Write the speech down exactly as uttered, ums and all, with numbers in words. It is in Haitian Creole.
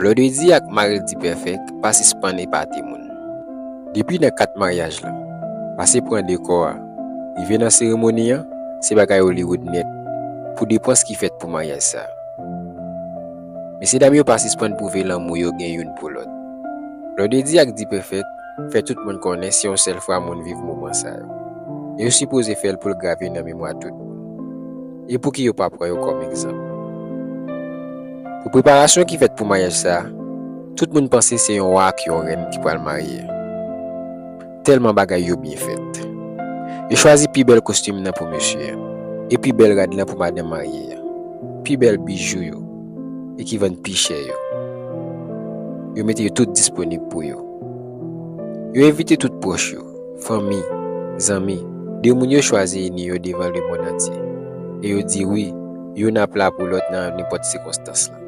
Blondedy ak Maril Dipèfèk pa sispann epate moun. Depi nan kat maryaj lan, pase pran dekò a, rive nan seremoni an, se bagay Hollywood nèt pou depans ki fèt pou maryaj sa. Mesyedam yo pa sispann pwouve lanmou yo gen youn pou lòt. Blondedy ak Dipèfèk fè tout moun konnen se yon sèl fwa moun viv moman sa yo. E yo sipoze fè l pou l grave nan memwa tout moun. E pouki yo pa pran yo kòm egzanp? Pou preparasyon ki fèt pou maryaj sa, tout moun panse se yon wa ak yon rèn ki pral marye. Tèlman bagay yo byen fèt. Yo chwazi pi bèl kostim nan pou mesye a, e pi bèl rad lan pou madanm marye a, pi bèl bijou yo, e ki vann pi chè yo. Yo mete yo tout disponib pou yo. Yo envite tout pwòch yo, fanmi, zanmi, de moun yo chwazi ini yo devan lemonn antye. E yo di wi, youn ap la pou lòt nan nenpòt sikonstans lan.